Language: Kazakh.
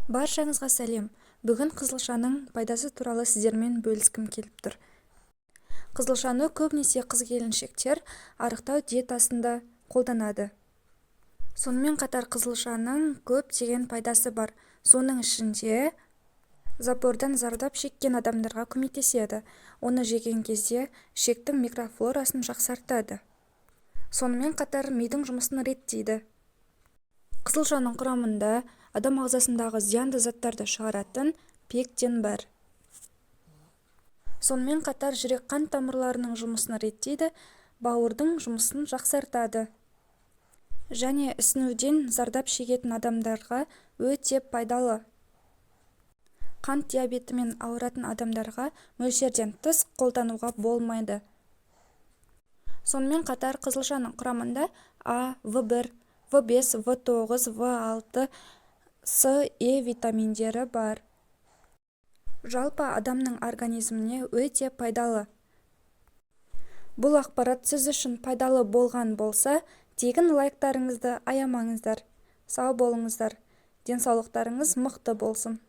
Баршаңызға сәлем! Бүгін қызылшаның пайдасы туралы сіздермен бөліскім келіп тұр. Қызылшаны көбінесе қыз-келіншектер арықтау диетасында қолданады. Сонымен қатар қызылшаның көптеген пайдасы бар. Соның ішінде запордан зардап шеккен адамдарға көмектеседі. Оны жеген кезде ішектің микрофлорасын жақсартады. Сонымен қатар мидың жұмысын реттейді. Қызылшаның құрамында адам ағзасындағы зиянды заттарды шығаратын пектин бар. Сонымен қатар жүрек-қан тамырларының жұмысын реттейді, бауырдың жұмысын жақсартады. Және ісінуден зардап шегетін адамдарға өте пайдалы. Қант диабетімен ауыратын адамдарға мөлшерден тыс қолдануға болмайды. Сонымен қатар қызылшаның құрамында А, В1, В5, В9, В6, С, Е витаминдері бар. Жалпы адамның организміне өте пайдалы. Бұл ақпарат сіз үшін пайдалы болған болса, тегін лайктарыңызды аямаңыздар. Сау болыңыздар, денсаулықтарыңыз мықты болсын!